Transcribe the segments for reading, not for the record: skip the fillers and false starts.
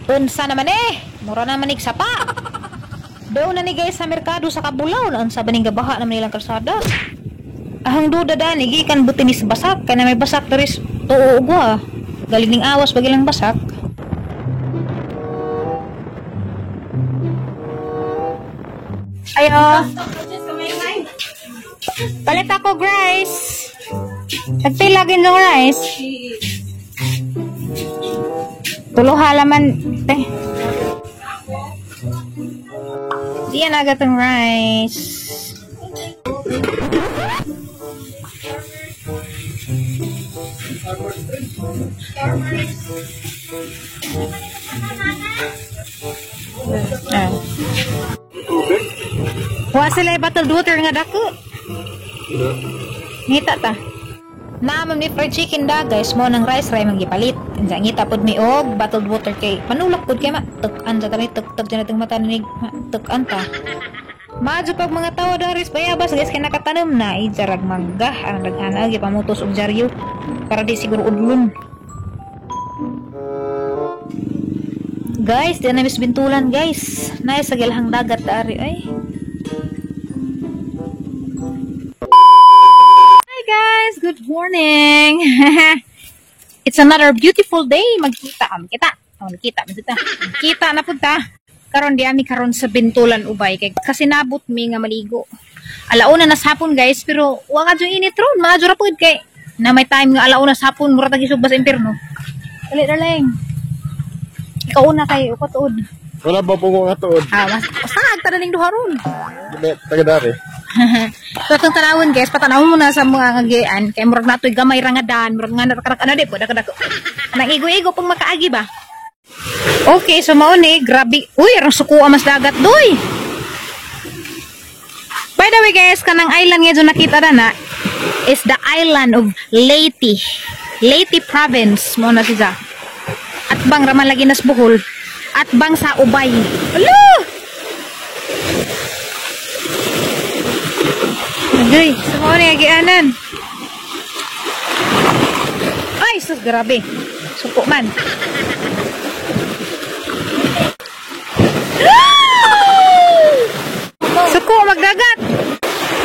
Unsa naman eh? Mura naman ig sapa. Daw na ni guys sa merkado sa Kabulaw na unsa ba ning gabaha naman nilang kalsada. Ahang duda dani gikan buti ni sa basak kay na may basak diri tuo ugwa. Galing ning awas bagi lang basak. Ayo. Palit ako rice. Tagpila ginong rice. Tulo halaman te. Diyan agad ang rice. Ah. Wa sila bottled water nga dako. Ngita ta. Naamam ni fried chicken da guys mo nang rice ray manggipalit. Unsa ngita pud mi og bottled water kay panulak pud kay ma tek-an sa tani tek-tek dyan atong mata ni tek-an ta. Maadyo pag mga tawo daris bayabas guys kay nakatanom na ijarag mangga ang daghan agi pamutos og dyaryo para di siguro udlon. Guys, di na mis Bintulan guys. Nice sa gilahang dagat dari ay. Hi guys, good morning. It's another beautiful day. Magkita kami kita. Oh, magkita, magkita. Magkita na pud ta. Karon di ami karon sa Bintulan ubay kay kasi nabot mi nga maligo. Alauna na sa hapon guys, pero wa kadyo init ron, maadyo ra pud kay na may time nga alauna sa hapon mura tag isugba sa impierno. Dali darling. Ikaw una kay uko tuod. Wala ba po nga tuod? Ah, mas saan ta ning duha ron? Dili taga dari. So atong tanawon guys, patanawon mo na sa mga ngagian kay murag natoy gamay ra nga dan, murag nga nakarak ano di po dakadako. Anang igo-igo pang makaagi ba? Okay, so mao ni grabe. Uy, arang suko mas dagat doy. By the way guys, kanang island nga dyan nakita na is the island of Leyte. Leyte province mo na siya. At bang raman lagi nas Bohol. At bang sa Ubay. Alo! Agay, so mao ni agianan. Ay, sus grabe. Suko man. Suko magdagat.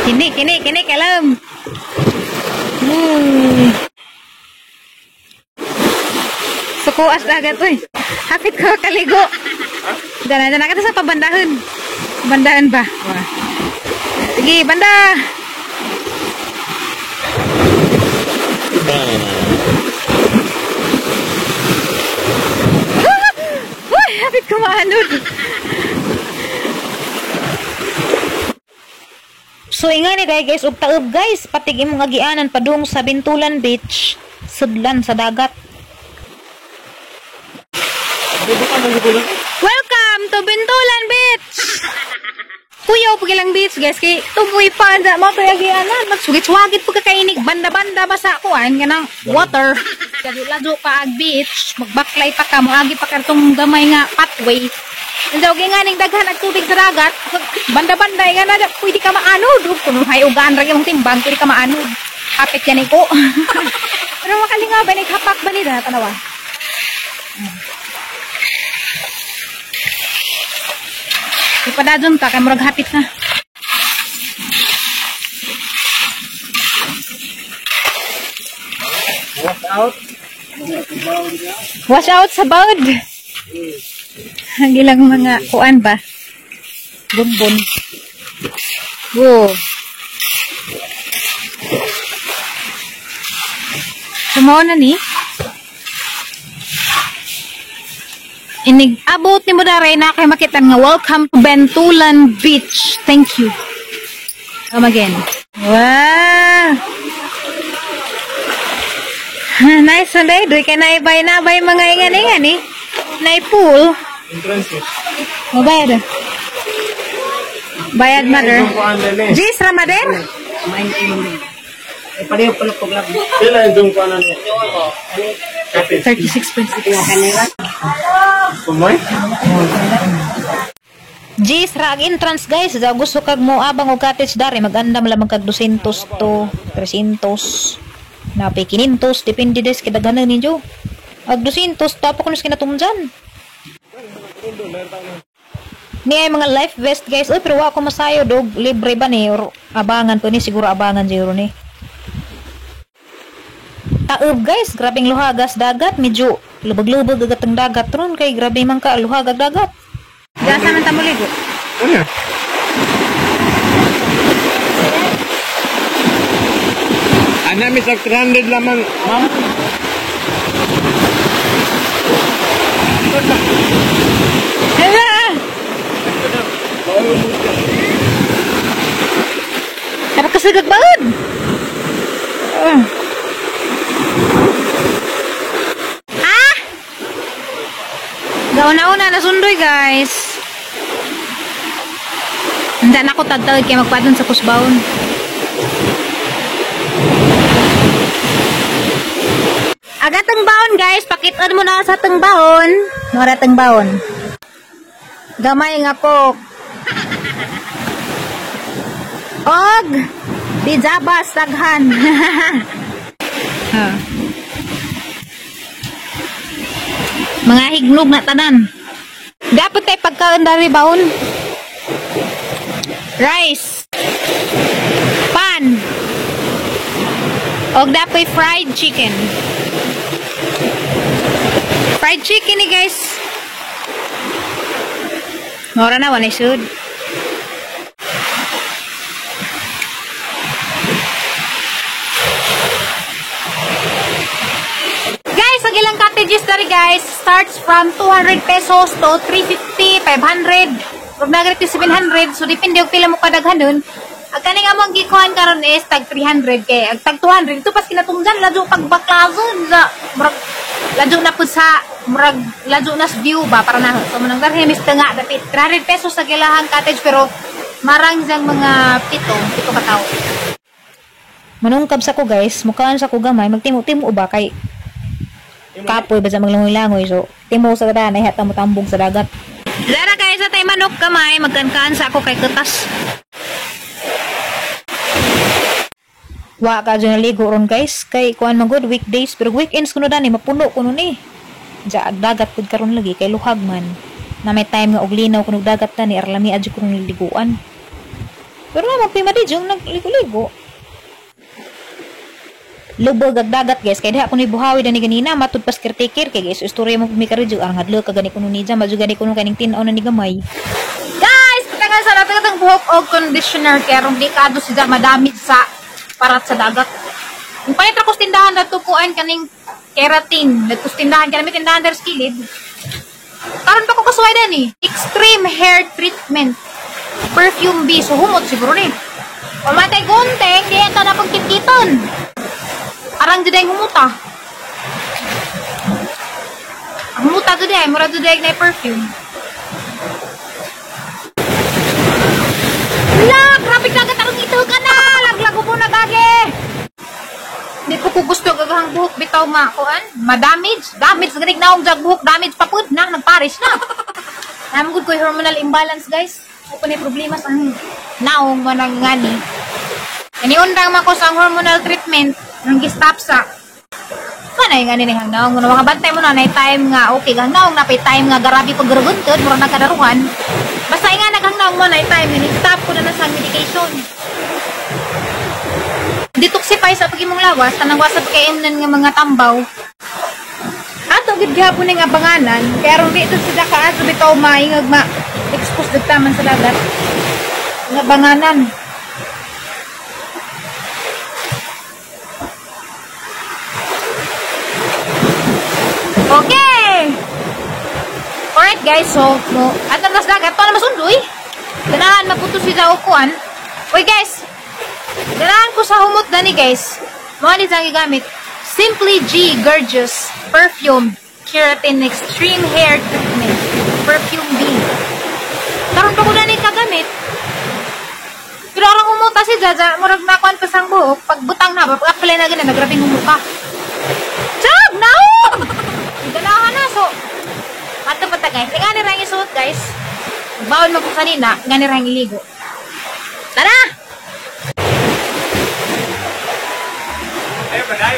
Kini, kini, kini kalam. Suko as dagat oy. Hapit ko kaligo. Dana dana kita sa pabandahon. Bandahan ba? Wah. Sige, banda. Uy, hapit ko maanod. So ingani guys, og taob guys, patig imong agianan padung sa Bintulan Beach, sudlan sa dagat. Welcome to Bintulan Beach. Kuyaw pag ilang beach guys kay tumoy pa na mo toy agianan, magsugit-swagit pud ka kainig banda-banda basa kuan kanang water. Ladyo pa ag beach, magbaklay pa ka, moagi pa kadtong gamay nga pathway. Unsa og inganing daghan ag tubig sa dagat, banda-banda nga na pwede ka maanod. Kung hay ugaan ra imong timbang, pwede ka maanod. Hapit yan ko. Pero makalingaw ba naghapak ba nila tanawa? Ipadadon ta kay murag hapit na. Watch out. Watch out sa bawd. Ang ilang mga kuan ba? Bumbon. Wo. Sumaw na ni. Inig abot ni mo daray na kay makita nga welcome to Bentulan Beach. Thank you. Come again. Wow. Nice na day. Doy kay naibay na bay mga ingan-ingan eh. Nay pool. Entrance. Mabayad. Bayad mother. Jis Ramadan? Pareho pala pag lab. Pila yung kuan ni? 36.6. Kumoy? Jis ra ang entrance guys. Daw gusto kag mo abang og cottage dari magandam lamang kag 200 to 300. Napay 500 depende des kay daghanan ninyo. Ag 200 tapo kuno kinatumjan. Ni ay mga life vest, guys. Uy, pero wa ko masayo dog libre ba ni or abangan po ni, siguro abangan siguro ni. Taob, guys, grabeng luhagas dagat, medyo lubog-lubog agad ang dagat ron kay grabe man ka luhag ag dagat. Gasa man ta moligo. Ano? Ana mi sa 300 lamang, ma'am. Hala! Dapat kasagag baod. Ah. Ah! Gauna-una nasundoy, guys. Hindi na ako tagtawid kaya magpadon sa kusbaon. Agatang baon, guys, pakitaan mo na sa tang baon. Mora tang baon. Gamay nga ko. Og bijabas daghan. Ha. Mga hignog na tanan. Dapat tay pagkaon dali baon. Rice. Pan. Og dapoy fried chicken. Fried chicken ni, guys. Mora na wala sud. Guys, ang ilang cottages dari, guys, starts from 200 pesos to 350, 500, ug nagrit 700, so depende og pila mo kadaghan nun. Ang kaning among gikuhan karon is tag 300 kay ang tag 200 ito pas kinatunggan ladyo pagbaklason sa murag ladyo na pud sa murag ladyo na sa view ba para na so manang darhi mis nga dapit 300 pesos sa gilahang cottage pero marang diyang mga pito ka tawo. Manungkab sa ko, guys, mukaan sa ko gamay magtimo-timo ba kay kapoy ba sa maglangoy-langoy, so timo sa dana ay hatang mutambog sa dagat. Dara guys, sa tay manok kamay magkankaan sa ako kay kutas. Wa ka dyan naligo ron, guys, kay kuan man gud weekdays pero weekends kuno dani mapuno kuno ni. Ja ag dagat pud karon lagi kay luhag man. Na may time nga og linaw kuno dagat tani arlami adyo kuno niliguan. Pero na magpima di jung nagligo-ligo. Lubog ag dagat, guys, kay diha kuno buhawi dani ganina matud pas caretaker kay guys istorya mo pumikaridyo ang hadlo ka gani kuno ni dyan madyo gani kuno kaning tin-aw na ni gamay. Guys, patangal sa natin atong buhok og conditioner kay aron di kaado sila madamage sa parat sa dagat. Kung palit ra ko sa tindahan natukuan kaning keratin, nagkus tindahan kanami tindahan der sa kilid. Karon pa ko kasuway dani. Extreme hair treatment. Perfume B, so humot siguro ni. O matay gunting, di ka na pagkitkiton. Arang juday humuta. Ang humuta juday, mura juday na perfume. Hala, grabe dagat arang ito ka na. Laglago po na gage. Di ko gusto gagahang buhok bitaw ma kuan, ma-damage, damage ganig naong jag buhok, damage pa pud na nagparis na. Namo gud koy hormonal imbalance, guys. Ako ni problema sa naong manang ngani. Kani undang man ko sa hormonal treatment nang gi-stop sa kanay ngani ni hang naong nga makabantay mo na nay time nga okay gang naong napay time nga garabi pag gruguntod mura nagkadaruhan. Basta nga naghang naong mo nay time ni stop ko na sa medication. Detoxify sa pag imong lawas, tanang wasa pa kay imnan nga mga tambaw. Ato gid gihapon ning abanganan, kay aron di ito sila kaadto bitaw maingag ma expose dagta man sa dagat. Nga abanganan. Okay. Alright guys, so mo at ang dagat to na masundoy. Ganahan maputo sila og kuan. Oy guys, ganahan ko sa humot dani guys. Mao ni sang gigamit. Simply G Gorgeous Perfume Keratin Extreme Hair Treatment Perfume B. Karon pa ko dani kagamit. Pero arang humuta si Jaja, murag nakuan pa sang buhok, pagbutang na, pag-apply na gani, nagrabing humuka. Chag! Naong! Ganahan na, so ato pa ta guys. Ngani ra ang isuot guys. Baon man ko kanina, ngani ra ang iligo. Tara! Eh, baday.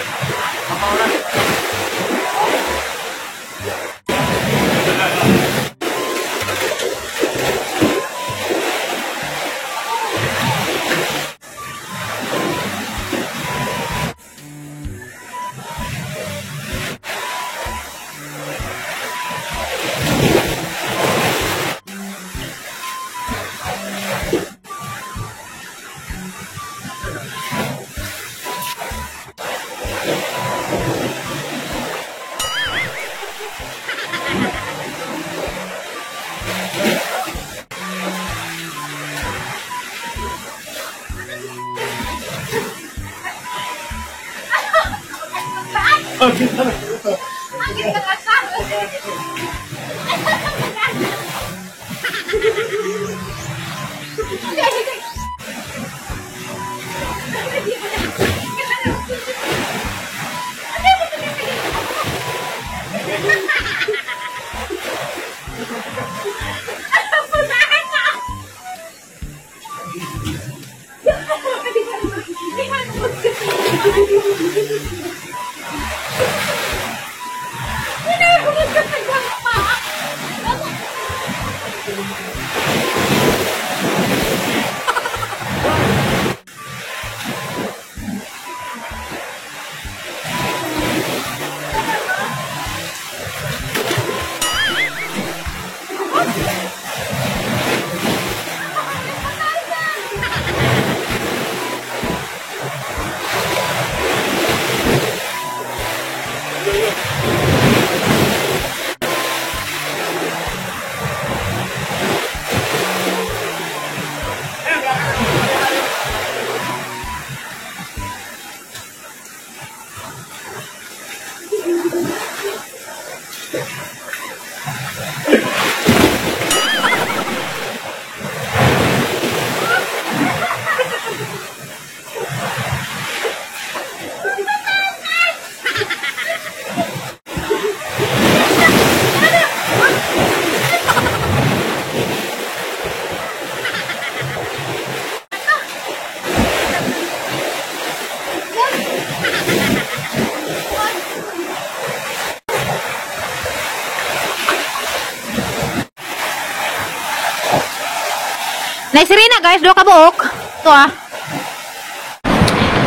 Nay Serena guys, do ka buok. To ah.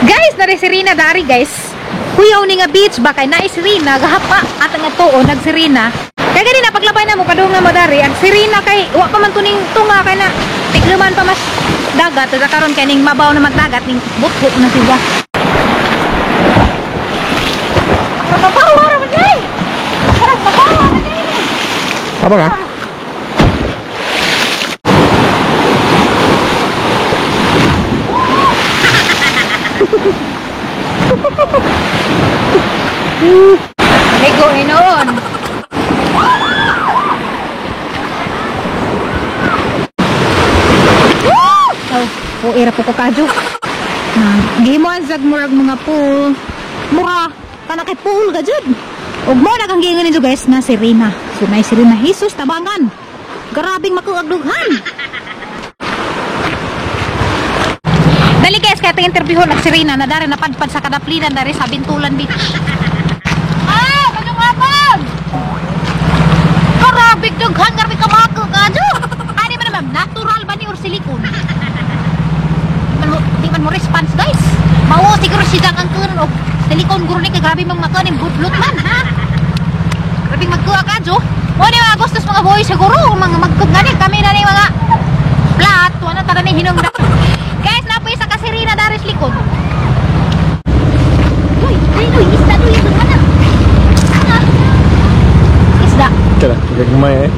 Guys, nari Serena dari guys. Kuyaw ni nga beach ba kay naay Serena gahapa at nga tuo nag Serena. Kay gani na paglabay na mo kadung nga mo dari ang Serena kay wa pa man tuning tunga kay na tigluman pa mas dagat sa karon kay ning mabaw na magdagat ning buthok na siya. Mabaw ra man dai. Mabaw ra man dai. Apa ka? Ligo inoon. Oh, ira po ko kadyo. Gimuan sag murag mga pool. Mura kana kay pool ga jud. Ug mo na kang giingon ninyo guys nga Serena. So nay Serena Jesus tabangan. Grabing makuagdughan. Dali guys, kaya tayong interviewon ang Serena na dari napadpad sa kadaplinan dari sa Bintulan Beach. Ah, kanong hapon! Karabig dughan, grabe ka makakadyo! Ano ba naman, natural ba ni or silicone? Di man mo response guys. Mao siguro si Jack ang kunan o silicone guro ni kay grabe mang makunin, budlot man ha? Grabe magkuha ka, Jo. Mo ni mga gustos mga boy siguro, mga magkugani kami na ni mga flat, wala tara ni hinungdan. Guys, napoy sa Kasirina daris likod. Uy, uy, uy, isda doy ito na. Isda. Tara, gagmay eh.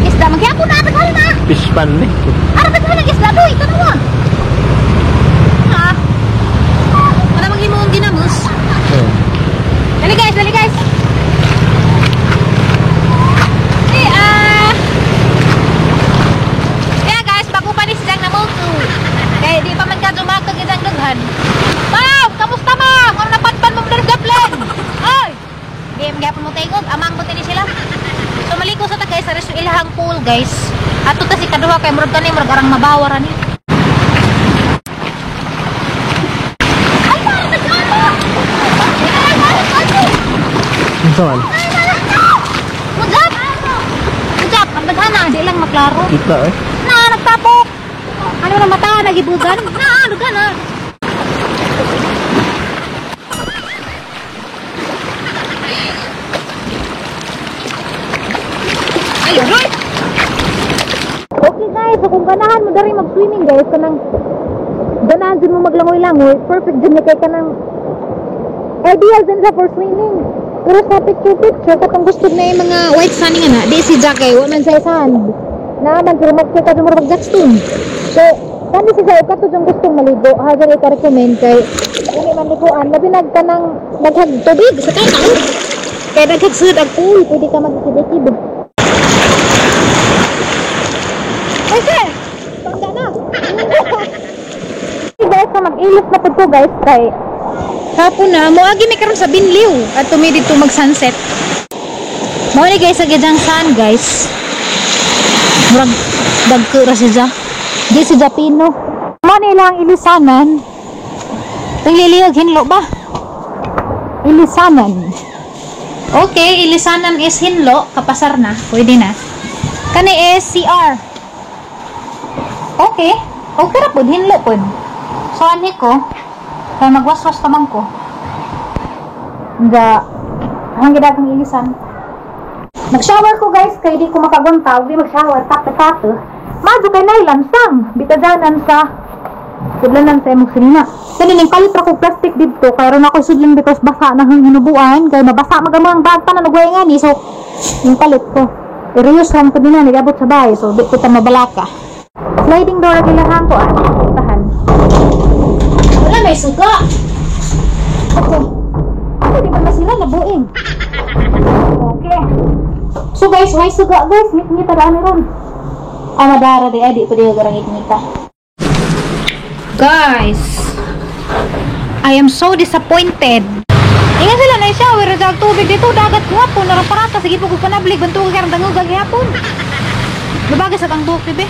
Isda magyapon na tagal na. Fish pan ni. Ara tagal na isda doy, tanawa. Ha. Wala maghimong ginamos. Dali guys, dali guys. Eh ah. Kaya guys, bago pa ni silang namuto. Kaya di pa man ka dumakag isang dughan. Ma'am, kamusta ma'am? Ano napadpad mo ng gaplen? Ay! Di, magyapon mo tingog. Amang mo tini sila. So maliko sa ta guys, sa resto ilahang pool guys. Ato ta si kaduha kay murag kani murag arang mabawaran ni. Ay, ma'am, Unsa man? Mujap! Mujap! Ang daghana, di lang maklaro. Kita eh. Na, nagtapok! Ano na mata, nagibugan? Na, daghana. Ay, aroy! Okay guys, so kung ganahan mo dari mag-swimming guys, kanang ganahan dyan mo maglangoy-langoy, perfect dyan ni kay kanang Ideal din sa for swimming. Pero sa picture picture, katong gusto na yung mga white sand nga na, di si Jack kay wa man sa sand. Naaman pero magkita sa murag jackstone. So, kani si Jack kato yung gustong maligo, hagan i-recommend kay dili man liguan, labi nagka ng daghag tubig sa kanal. Kay daghag sud ang pool, pwede ka magkikid. Okay, tangga na. Hey guys, so mag-ilis na pud ko, guys, kay hapon na, moagi mi karon sa Binliw at tumi dito mag sunset. Mao ni, guys, sa gidang sun, guys. Murag dagko ra siya. Di si Japino. Mao ni ilang ilisanan. Ang hinlo ba? Ilisanan. Okay, ilisanan is hinlo, kapasar na, pwede na. Kani is CR. Okay. Okay ra pud, hinlo pud. So anhi ko kay magwaswas pa man ko. Nga ang gidagong ilisan. Mag-shower ko, guys, kay di ko makaguntaw, di mag-shower takte takte. Madyo kay nailansang, bitadanan sa sudlanan sa imong sinina. Kani ning palit ra ko plastic didto kay ron ako sudlan because basa na ang hinubuan kay mabasa magamang bag pa na nagway nga ni, so yung palit ko. Pero use lang ko din na nagabot sa bahay, so di ko ta mabalaka. Sliding door ang ilahang ko ah. Tahan. Wala may suga. Okay. Ako di ba na sila nabuing. Okay. So guys, why suga, guys? Ngit-ngita ra ani ron. Ah, madara di ay di ko di garang ngit-ngita. Guys, I am so disappointed. Ingat sila na shower sa tubig dito dagat ko hapon narang parata sige po ko panablig bantog ka dangog gihapon. Babagay sa kang buhok, bebe.